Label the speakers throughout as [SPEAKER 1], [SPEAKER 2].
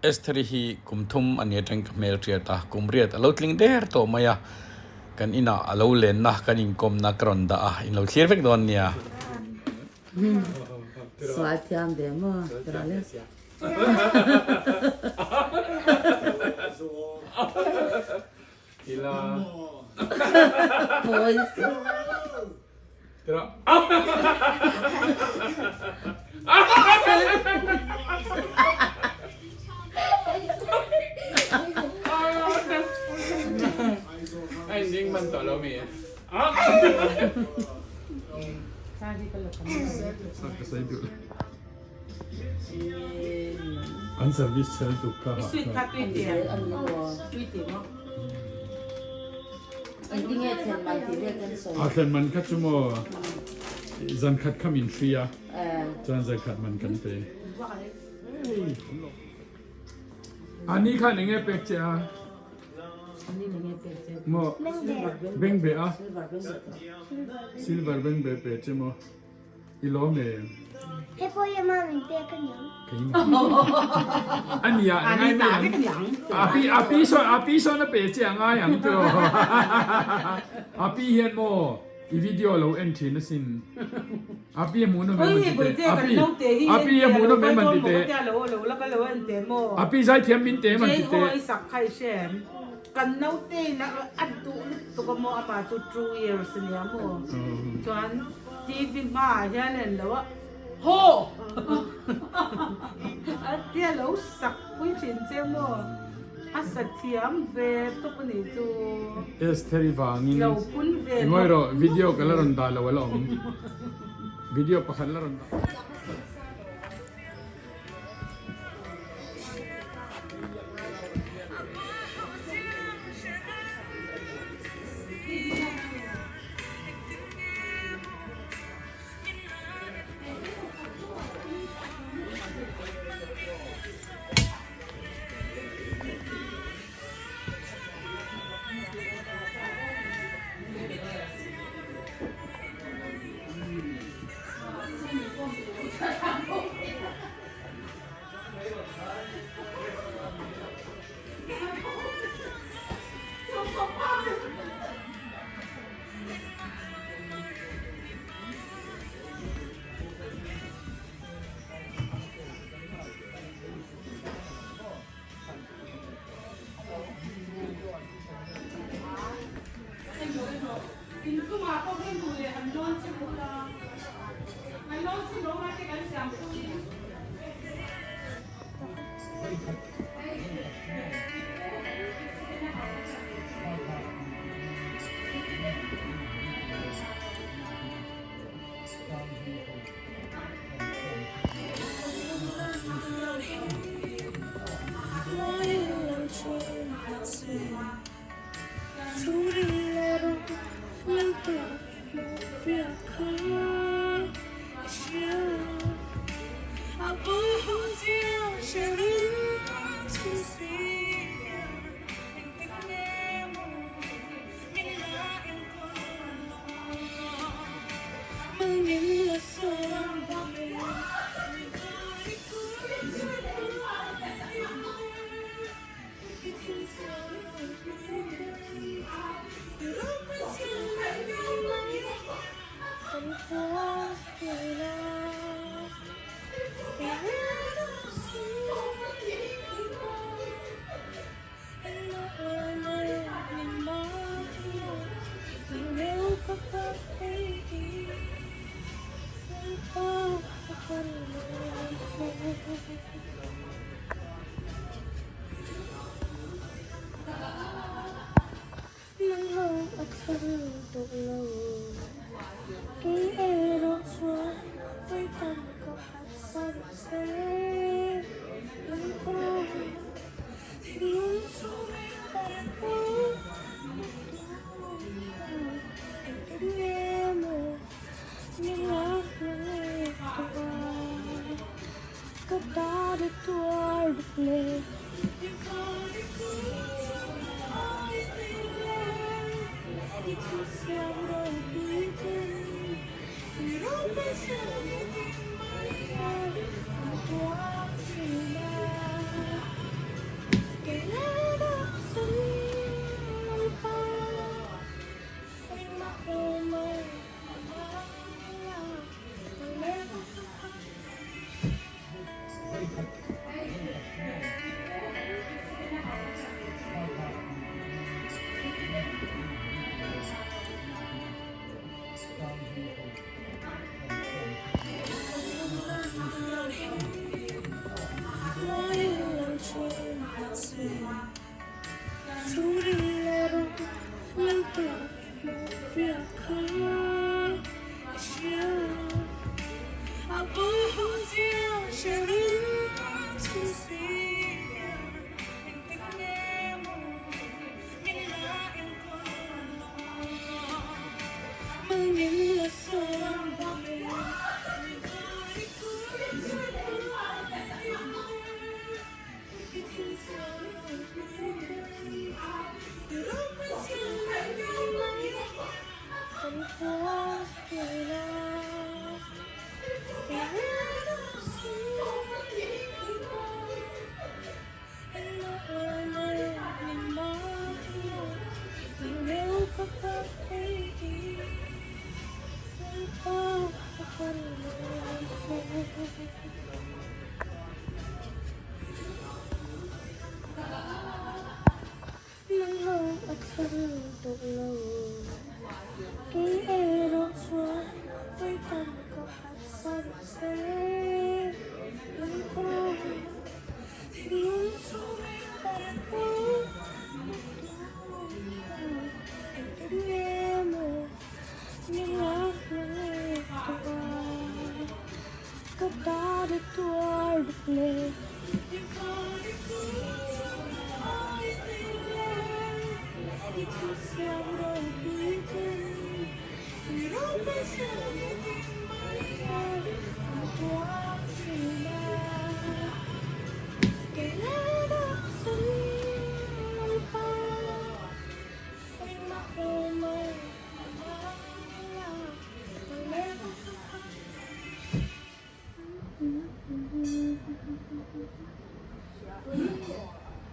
[SPEAKER 1] Estheri hi kum thum a ni atang ka hmel hriat a, kum riat a lo tling der tawh mai a, kan inah a lo lenna kan inkawmna ka rawn dah a, in lo thlir vek dawn nia.
[SPEAKER 2] Sual thiam ve maw tira le.
[SPEAKER 1] An service chhel tuk kha hah A thlen man kha chu maw zan khat kha min hri a chuan zan khat man kan pe. Ani khan enge pek che a? Maw beng be a? Silver beng be pe che maw? I lawm em?
[SPEAKER 3] He pawh hi ama min pek a niang.
[SPEAKER 1] A nia, ngai mai ang. A pi, a pi sawn, a pi sawn a pe che a ngai ang tiraw. A pi hian maw i video lo en thin asin. A pi a hmuh nawm em an ti teh. A pi, a pi a hmuh nawm em an ti teh. A pi zaithiam min te em an ti teh.
[SPEAKER 4] Kan naute in a duh lutuk a maw amah chu 2 years a nia maw chuan TV hma ah hian a en lo a haw a tia lo sak pui thin che maw a sa thiam ve tawp a nih chu.
[SPEAKER 1] Estheri vangin
[SPEAKER 4] lo phun ve
[SPEAKER 1] ngawi rawh video ka la rawn dah lo a la awm video pakhat la rawn dah.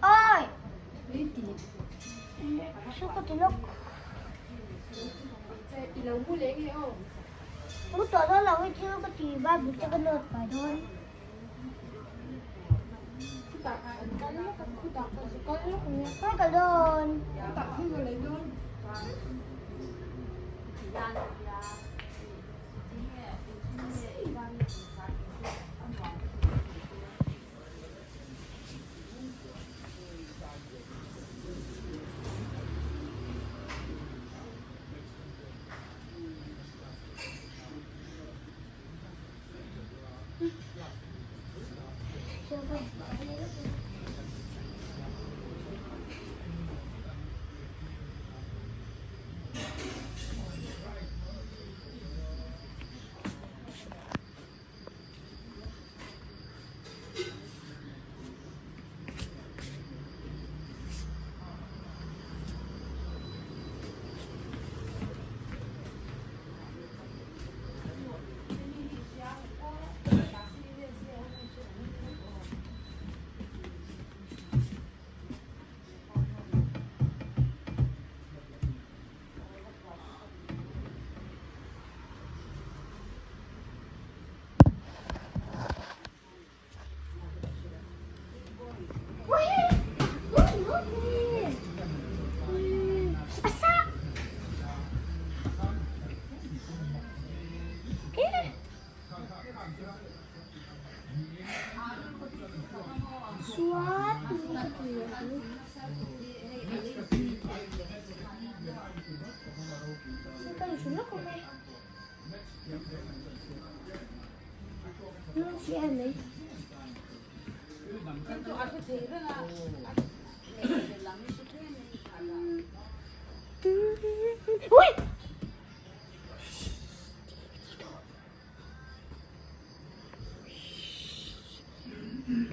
[SPEAKER 3] Oi! Mu tawh dawn lo hi chu ka ti Bible te ka note fai dawn. Ka kal dawn.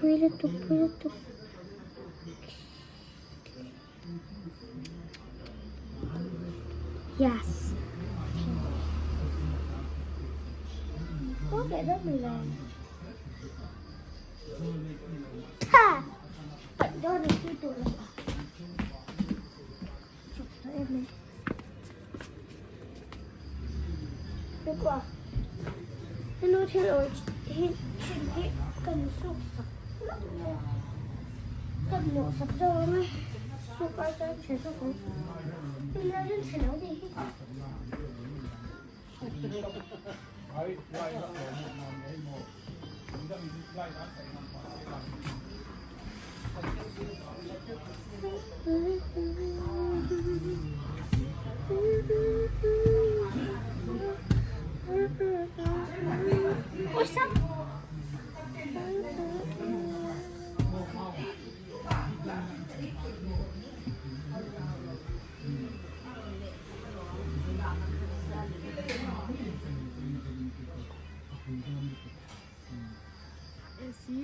[SPEAKER 3] Pui lutuk pui lutuk. Yes. Tha. Dawn ang tui tawh lo a. Chuk tawh em mai. Hekua. Henu thil awih hi thin hi kan suk sak hlauh mai a. Kan nawh sak zawk ang a. Suk ai chuan chhe zawk ang. Hei lai chuan chhe lo ni hi.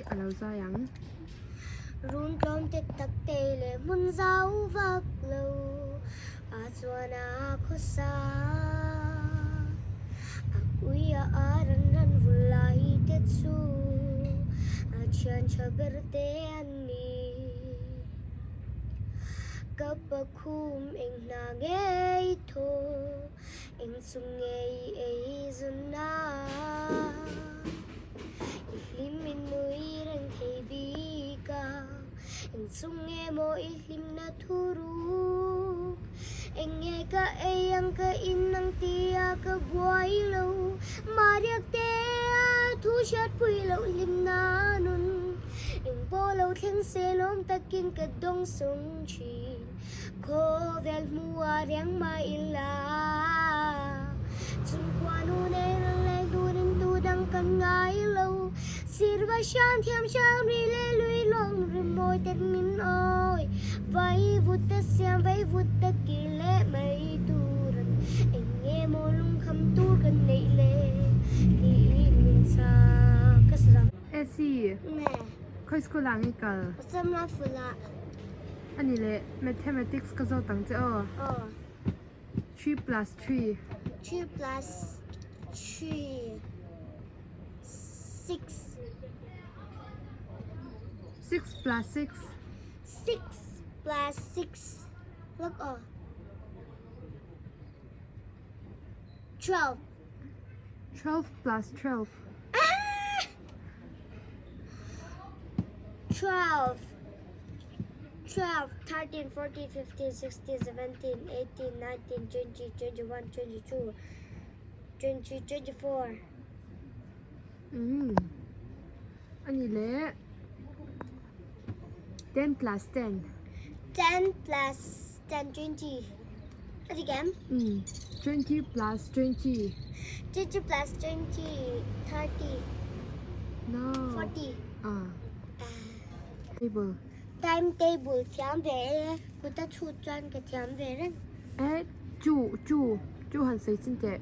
[SPEAKER 5] A lo zai ang.
[SPEAKER 3] Run tlawm te tak te leh hmun zau vak lo a chuan a khawsa. A ui a a ran ran vul lai te chu a thian tha ber te an ni. Ka pakhum eng hna ngei thaw eng chung ngei ei zawn a. I hlim in nui reng thei bik a, eng chung nge maw i hlimna thu ruk? Eng nge ka ei ang ka in ang tia ka buai lo, Mahriak te a thu hriatpui loh hlimna nun. Eng pawh lo thleng se lawm takin ka dawng sawng thin, khawvel hmuh a riang mah ila. Chungkhua nu nei reng leng turin tu dang kan ngai lo, Sirva hram thiam hram ri leh lui lawng ri mawi tet min awi. Vai vut ta siam vai vut ta kir leh mai tur an eng nge maw lungkham tur kan neih le tiin min chhak ka sa.
[SPEAKER 5] Essie, khawi school ah nge kal?
[SPEAKER 3] Samla full ah.
[SPEAKER 5] Ani leh Mathematics ka zawt ang che aw.
[SPEAKER 3] Aw.
[SPEAKER 5] 3 plus 3.
[SPEAKER 3] 3 plus 3 6.
[SPEAKER 5] 6 plus 6.
[SPEAKER 3] 6 plus 6 Look aw. 12.
[SPEAKER 5] 12 plus 12.
[SPEAKER 3] Ah! 12. 12, 13, 14, 15, 16, 17, 18, 19, 20, 21, 22, 23, 24.
[SPEAKER 5] Umm. Ani leh 10 plus 10.
[SPEAKER 3] 10 plus 10, 20. A dik em?
[SPEAKER 5] Umm. 20 plus 20.
[SPEAKER 3] 20 plus 20, 30.
[SPEAKER 5] No.
[SPEAKER 3] 40.
[SPEAKER 5] Ah. Table.
[SPEAKER 3] Time table thiam ve e, kut a chhut chuan ka thiam ve reng.
[SPEAKER 5] Eh, chu, chu, chu han sawi chin teh.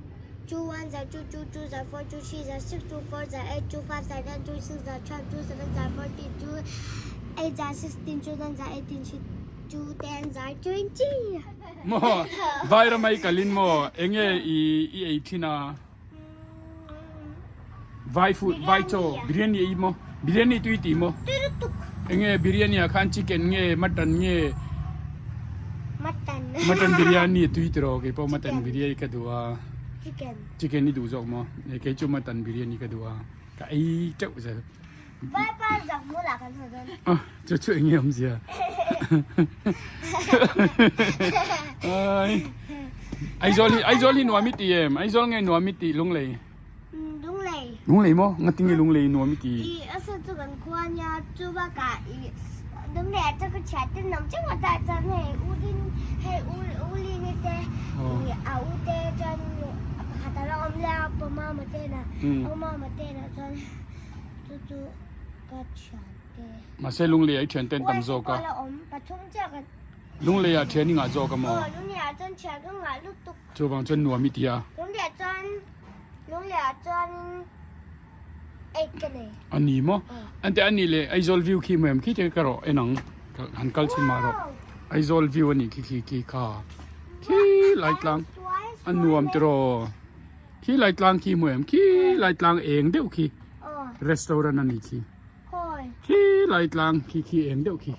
[SPEAKER 3] Chu one za chu, chu two za four, chu three za six, chu four za eight, chu five za nine, chu six za twelve, chu seven za fourteen, chu eight za sixteen, chu nine za eighteen, chu chu ten za 20.
[SPEAKER 1] Maw, Vairamai kalin maw, enge i i ei thin a? Vai food, vai chaw, biryani ei maw? Biryani tui tih maw?
[SPEAKER 3] Tui lutuk.
[SPEAKER 1] Enge biryani ah khan chicken nge mutton nge?
[SPEAKER 3] Mutton.
[SPEAKER 1] Mutton biryani tui tiraw keipawh mutton biryani ka duh a.
[SPEAKER 3] Chicken.
[SPEAKER 1] Chicken i duh zawk maw? Kei chu mutton biryani ka duh a, ka ei teuh zel.
[SPEAKER 3] Vai pa zak bulah kan haw dawn.
[SPEAKER 1] Ah, chu chu enge awmzia? Ai. Aizawl hi Aizawl hi nuam i ti em? Aizawl nge nuam i ti Lunglei?
[SPEAKER 3] Lunglei.
[SPEAKER 1] Lunglei maw? Ngatinge Lunglei nuam i ti?
[SPEAKER 3] I asa chu kan khua nia chu bakah i Lunglei ah chuan ka thian te nawm chiang a tah chuan hei u din hei u u lini te i a u te chuan pakhat a lo awm leh a pa mama te na u mama te na chuan Chu chu ka thiante.
[SPEAKER 1] Mahse Lungleiah i thianten tam zawk a. Lungleiah thian i ngah zawk a maw?
[SPEAKER 3] Aw Lungleiah chuan thian ka ngah lutuk.
[SPEAKER 1] Chuvang chuan nuam i ti a.
[SPEAKER 3] Lungleiah chuan Lungleiah chuanin eight ka nei.
[SPEAKER 1] A ni maw? Ante a nih leh Aizawl view khi hmu em khi te ka rawh en ang han kal chhin mah rawh. Aizawl view a nih khi khi khi kha khi lai tlang a nuam tiraw. Khi lai tlang khi hmu em? Khi lai tlang eng deuh khi restaurant a ni khi. Khi lai tlang khi khi eng deuh khi.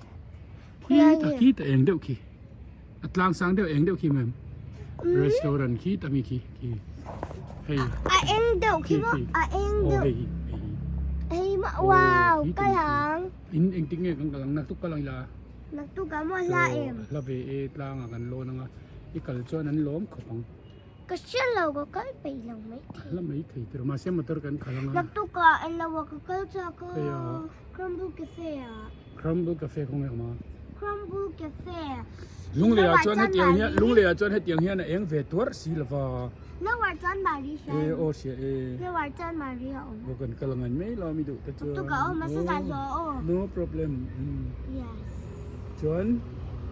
[SPEAKER 1] Khi ta khi ta eng deuh khi. A tlang sang deuh eng deuh khi hmu em? Restaurant khi ta mi khi khi. Hei.
[SPEAKER 3] A eng deuh khi maw? A eng deuh.
[SPEAKER 1] Hei hei.
[SPEAKER 3] Hei maw? Wow, ka lang.
[SPEAKER 1] In eng tik nge kan ka lang naktuk ka lang ila.
[SPEAKER 3] Naktuk ah maw hla em?
[SPEAKER 1] Hla ve e tlang ah kan lawn anga i kal chuan an lawm khawp ang.
[SPEAKER 3] Ka hria lo ka kal peih lo mai thei.
[SPEAKER 1] La mai thei tiraw mahse motor kan khalh anga.
[SPEAKER 3] Naktuk ah en lo ah ka kal chak a. Crumble Cafe ah.
[SPEAKER 1] Crumble Cafe khaw nge awm a?
[SPEAKER 3] Crumble Cafe.
[SPEAKER 1] Lunglei ah chuan hetiang hian Lunglei ah chuan hetiang hian a eng ve tuarh si lova.
[SPEAKER 3] Lower chuan Mari hria.
[SPEAKER 1] E aw hria e.
[SPEAKER 3] Lower chuan Mari a awm.
[SPEAKER 1] Aw kan kal angan mai lo mi duh te chuan.
[SPEAKER 3] Naktuk ah awm a sa zah zawh aw.
[SPEAKER 1] No problem.
[SPEAKER 3] Yes.
[SPEAKER 1] Chuan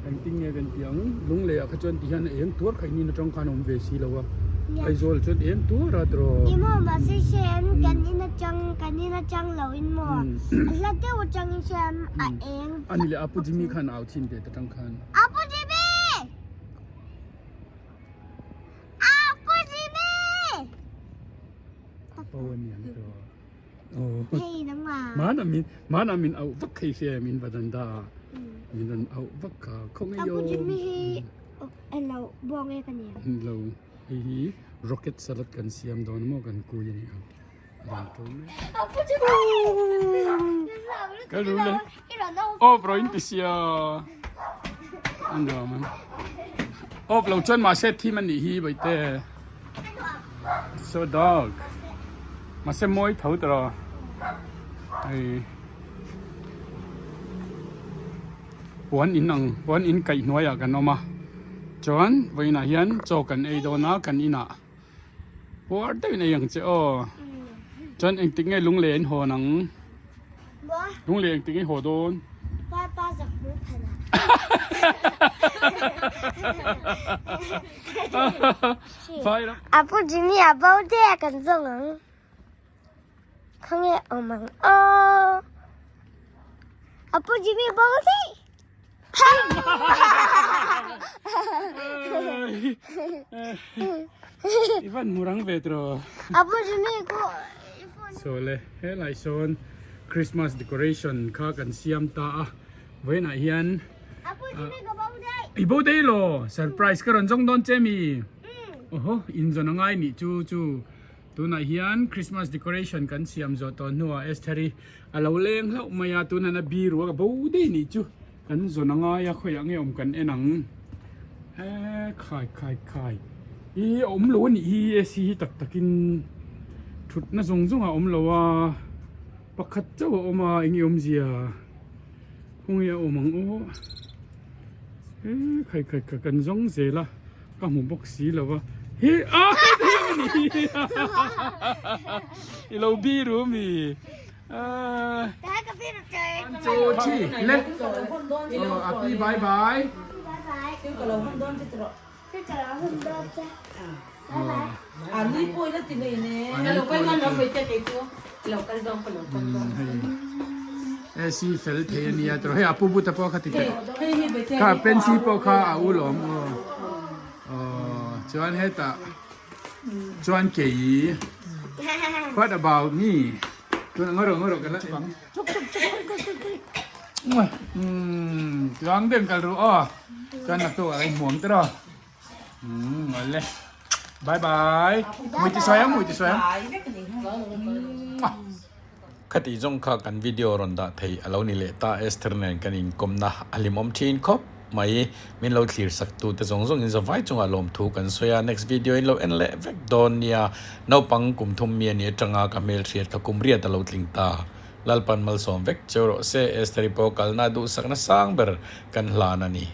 [SPEAKER 1] engtin nge kan tih ang, Lunglei ah kha chuan ti hian a eng tuar kha in in atang khan a awm ve si lo a. Aizawl chuan em tur a tiraw.
[SPEAKER 3] I maw mahse hriam kan in atang kan in atang lo in maw a hla deuh atang in hriam a eng.
[SPEAKER 1] Ani leh Apu Jimmy khan au thin ve ta tang khan.
[SPEAKER 3] Apu Jimmy! Apu Jimmy!
[SPEAKER 1] Apu ani ang tiraw.
[SPEAKER 3] Hei nangmah.
[SPEAKER 1] Mana min mana min au vak thei hle min va dan da min rawn au vak kha khaw ngei
[SPEAKER 3] Apu Jimmy hi elo buang e ka nia.
[SPEAKER 1] Lo hei hi rocket salad kan siam dawn maw kan kui ani ang ran to mai.
[SPEAKER 3] Apu Jimmy.
[SPEAKER 1] Ka lu le. Off ro in ti sia. An lo man. Off lo chuan mahse thim ani hi baite. So dark. Mahse mawi tho tawh hei puan in ang puan in kaih hnuaiah kan awm a chuan vawiinah hian chaw kan ei dawn a kan inah puar deuhin ei ang che aw chuan engtik nge lunglei an hawn ang lunglei engtik nge haw dawn.
[SPEAKER 3] Apu Jimmy a bo te a kan zawng ang. Khawnge awm ang aw. Apu Jimmy bo te.
[SPEAKER 1] Ivan murang ve tro.
[SPEAKER 3] Apu Jimmy ko.
[SPEAKER 1] So le he lai sawn Christmas decoration kha kan siam ta a. Vawiinah hian I bo daih law surprise ka rawn zawng dawn che mi Oho in zawn a ngai nih chu chu tunah hian Christmas decoration kan siam zawh tawh hnuah Estheri a lo leng hlauh mai a tunah a biru a ka bo daih nih chu kan zawn a ngai a khawiah nge awm kan en ang eh khai khai khai i a awm lo a nih hi AC hi tak takin thutna zawng zawng a awm lo a pakhat chauh a awm a eng nge awmzia. Khawnge a awm ang aw he khai khai ka kan zawng zel a ka hmu bawk si lo va he a hei a ni i lo biru mi chu chi le a pi bye bye AC fel thei a nia tawh hei a pu but a pawh kha ti teh kha pencil pawh kha a ul awm aw aw chuan hetah chuan kei what about me tuna ngaw rawh ngaw rawh ka la umm tluang deuhin kal ru aw chuan naktuk ah ka inhmuam tawh rawh. Umm awle bye bye mui ti sawi ang mui ti sawi ang
[SPEAKER 6] Khati zawng kha kan video rawn dah thei a lo ni leh ta Esther nen kan inkawmna a hlimawm thin khawp mai min lo thlir sak tu te zawng zawng in zavai chungah lawmthu kan sawi a next video in lo en leh vek dawn nia naupang kum thum mi a ni atanga ka hmelhriat ka kum riat a lo tling ta Lalpan malsawm vek cheu rawh se Esther-i pawh kalna duhsakna sang ber kan hlan a ni.